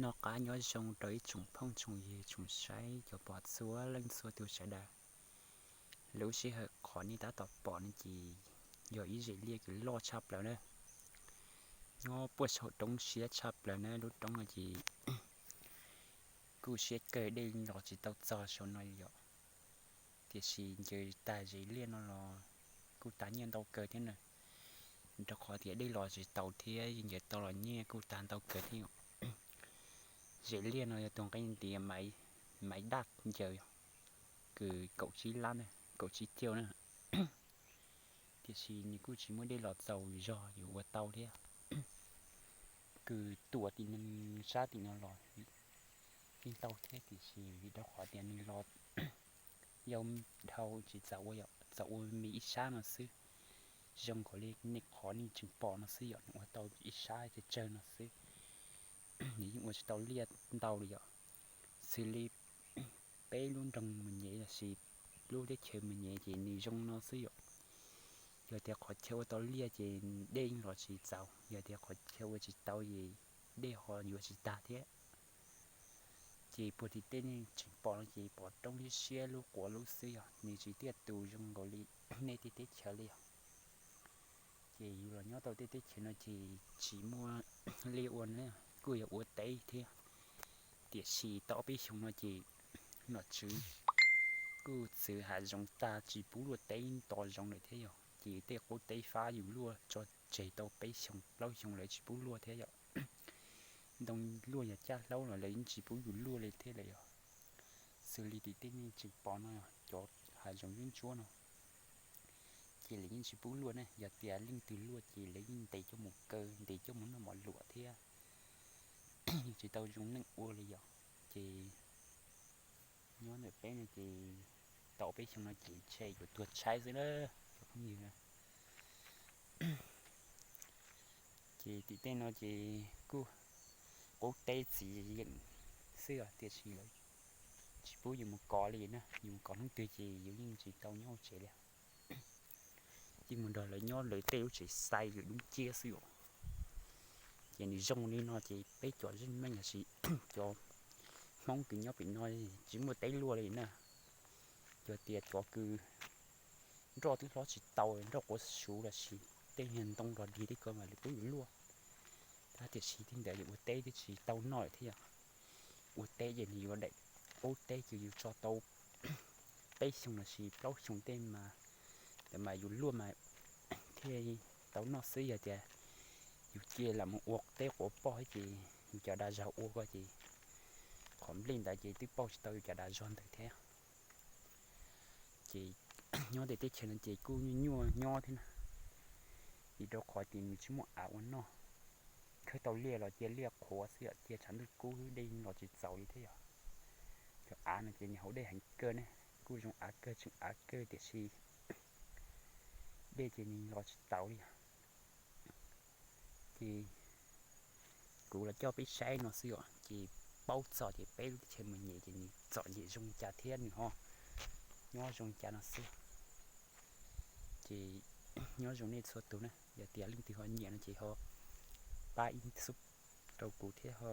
Noj qab nyob zoo rau ib tsoom phooj tsoom ywg tsoom saib cov pom txhua leej txhua tus sawv daws. Lub sij hawm qhov nej tab tom pom no ces yog ib zem liaj kws loj tshaj plaws na. Nyob puag saum roob siab tshaj plaws na, lub roob no ces kuj siab kawg dej los tsis tau txog saum no yom. Tiam sis ncaws tag zem liaj no los kuj tag nyiaj ntau kawg thiab na, rau qhov tias dej los tsis tau thiab ncaws tau los nyiaj kuj tag ntau kawg thiab yom. Zem liaj no yog tus nqe tias maiv daj ncaws, kws kaum tsib lab na, kaum tsib caug na. Tiam sis nws kuj tsis muaj dej los txaus zog yuav ua tau thiab. Kws tuam tim sab tim no los yeej tau thiab, tiam sis vim rau qhov tias nws los yau dhau tsis txaus ua, txaus ua me ib sab no xwb. Zoo nkaus li nej qhov nej tseem pom no xwb yom, nws ua tau ib sab tsawg tsawg no xwb. Nws yeej ua tsis tau liaj ntau li yom. Xws li peb lub nroog Mus Nyem los sis lub teb chaws Mus Nyem ces nws zoo no xwb yom. Yog tias qhov chaw ua tau liaj ces dej yeej los tsis txaus, yog tias qhov chaw ua tsis tau ces dej ho yuav tsis tag thiab. Ces puag tim tej nej tseem pom no ces pom roob siab siab lub quav lub xwb yog nws tsis tiaj tus zoo nkaus li nej tej teb chaws li yog. Ces yus los nyob tau tej teb chaws no ces tsis muaj liaj ua na, kuj yog ua teb thiab. Tiam sis tau ob peb xyoos no ces nom tswv kuj txwv hav zoov tag tsis pub luaj teb nto zoov lawm thiab yog, ces tej qub teb fab yus luaj tso tseg tau peb xyoos plaub xyoos lawv tsis pub luaj thiab yom. Ntoo luaj yog caj hlaub los lawv yeej tsis pub yus luaj li thiab lawm yog. Xws li tim tej nej tseem pom no cov hav zoov ntsuab ntsuab no ces lawv yeej tsis pub luaj ne, yog tias leej twg luaj ces lawv yeej ntes coj mus kaw, ntes coj mus noj mov luam thiab tsis tau zoo neej ua li yom. Ces nyob ntawm peb no ces tau peb xyoo no ces ntshe yuav tuag tshaib xwb na cov phooj ywg na. Ces tim tej no ces kuj qub teb txiv yeem xwb os, tiam sis lawv tsis pub yus mus kov li na, yus mus kov hnub twg ces yus yeej tsis tau nyob hauv tsev li. Ces mus nrog lawv nyob lawv tej lub tsev xais lwm dub ciab xwb os. Ces nws zoo li no ces peb cov zeej meej los sis cov Hmoob kws nyob pem no tsis muaj teb luaj li na. Yog tias cov kws nroj twb hlob tsis tau, nroj quav suv los sis tej niag ntoo los dig tej ko mas lawv pub yus luaj. Tab tiam sis tej ntawd yus ua teb twb tsis tau noj lawm thiab yom. Ua teb ces nws yuav daim qub teb ces yus tso tau peb xyoo los sis plaub xyoo tej mas, ntawd mas yus luaj mas thiaj tau noj xwb. Yog tias yus cia lam mus ua teb quav poj thiab ces yus cov dag zog ua ko ces qhov nplej ntawd ces twb pauj tsis tau yus cov dag zog ntawd thiab. Ces nyob tej teb chaws no ces kuj nyuaj nyuaj nyob thiab na, vim rau qhov tias nws tsis muaj av ua noj. Khawb tau liaj los cia liaj qhuav xwb yom, cia tshav ntuj kub xwb, dej los tsis txaus li thiab yom. Cov av no ces nws haus dej heev kawg ne, kuj zoo av kawg tseem av kawg tiam sis dej ces nws los tsis txaus li os. Ces kuv los coj peb saib no xwb os, ces paub txog tias peb lub teb chaws Mus Nyem ces nws txom nyem zoo cas thiab nws ho nyob zoo cas no xwb. Ces nyob zoo nej txhua tus na, yog tias leej twg ho nyiam no ces ho pab ib xub rau kuv thiab ho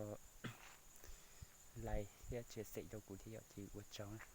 like thiab share rau kuv thiab yom, ces ua tsaug na.